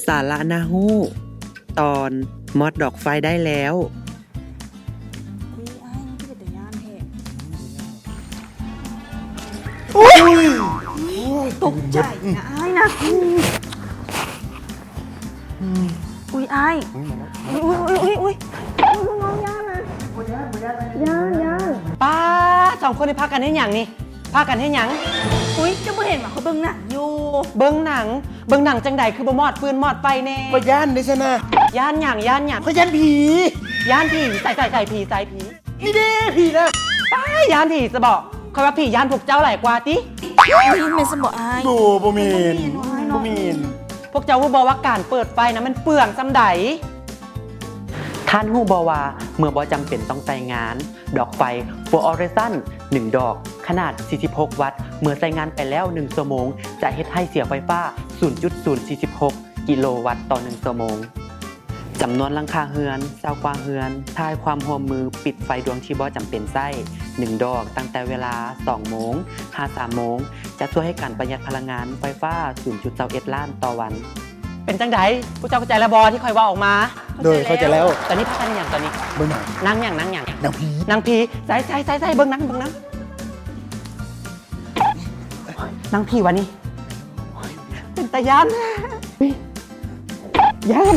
ສາລະໜ້າຮູ້ ຕອນ ມອດດອກໄຟໄດ້ແລ້ວ. ອຸຍ ອ້າຍ ມັນຄືເປັນຕາຢ້ານແທ້. ອຸຍ ຕົກໃຈນະອ້າຍນະ. ອຸຍ ອ້າຍ ອຸຍ ອຸຍ ອຸຍ ອຸຍ ອຸຍ ນ້ອງຢ້ານນະ. ຢ້ານ ຢ້ານ. ປ້າດ ສອງຄົນນີ້ພາກັນເຮັດຫຍັງນີ້? ພາກັນເຮັດຫຍັງ? ອຸຍ ເຈົ້າບໍ່ເຫັນຫວາ ຂ້ອຍເບິ່ງໜັງຢູ່. ເບິ່ງໜັງ? ເບິ່ງໜັງຈັ່ງໃດ ຄືບໍ່ມອດຟືນມອດໄຟແດ່? ຂ້ອຍຢ້ານເດ້ຊັ້ນນະ. ຢ້ານຫຍັງ? ຢ້ານຫຍັງ? ຂ້ອຍຢ້ານຜີ. ຢ້ານຜີ? ໃສ ໃສ ໃສ ຜີ ໃສ ຜີ? ນີ້ເດ້ຜີນະ. ປ້າດ ຢ້ານຜີຊະບໍ? ຂ້ອຍວ່າຜີຢ້ານພວກເຈົ້າຫຼາຍກວ່າຕິ? ແມ່ນຊັ້ນບໍອ້າຍ? ບໍ່ ບໍ່ແມ່ນ ບໍ່ແມ່ນ. ພວກເຈົ້າຮູ້ບໍ່ວ່າການເປີດໄຟນະ ມັນເປືອງສ່ຳໃດ? ທ່ານຮູ້ບໍ່ວ່າ ເມື່ອບໍ່ຈຳເປັນຕ້ອງໃຊ້ງານ ດອກໄຟຟລູໂອເຣຊັນໜຶ່ງດອກ ຂະໜາດສີ່ສິບຫົກວັດ ເມື່ອໃຊ້ງານໄປແລ້ວໜຶ່ງຊົ່ວໂມງ ຈະເຮັດໃຫ້ເສຍໄຟຟ້າສູນຈຸດສູນສີ່ສິບຫົກກິໂລວັດຕໍ່ໜຶ່ງຊົ່ວໂມງ. ຈຳນວນຫຼັງຄາເຮືອນ ຊາວກວ່າເຮືອນ ຖ້າໃຫ້ຄວາມຮ່ວມມືປິດໄຟດວງທີ່ບໍ່ຈຳເປັນໃຊ້ໜຶ່ງດອກ ຕັ້ງແຕ່ເວລາສອງໂມງຫາສາມໂມງ ຈະຊ່ວຍໃຫ້ການປະຢັດພະລັງງານໄຟຟ້າສູນຈຸດຊາວເອັດລ້ານຕໍ່ວັນ. ເປັນຈັ່ງໃດ? ພວກເຈົ້າເຂົ້າໃຈແລ້ວບໍ່ທີ່ຂ້ອຍເວົ້າອອກມາ? ໂດຍ ເຂົ້າໃຈແລ້ວ. ຕອນນີ້ພາກັນເຮັດຫຍັງຕອນນີ້? ເບິ່ງໜັງ. ໜັງຫຍັງ? ໜັງຫຍັງ? ໜັງຜີ. ໜັງຜີ? ໃສ ໃສ ໃສ ໃສ ເບິ່ງໜັງ ເບິ່ງໜັງ. ໜັງຜີຫວານີ້? ເປັນຕາຢ້ານແທ້. ຢ້ານ.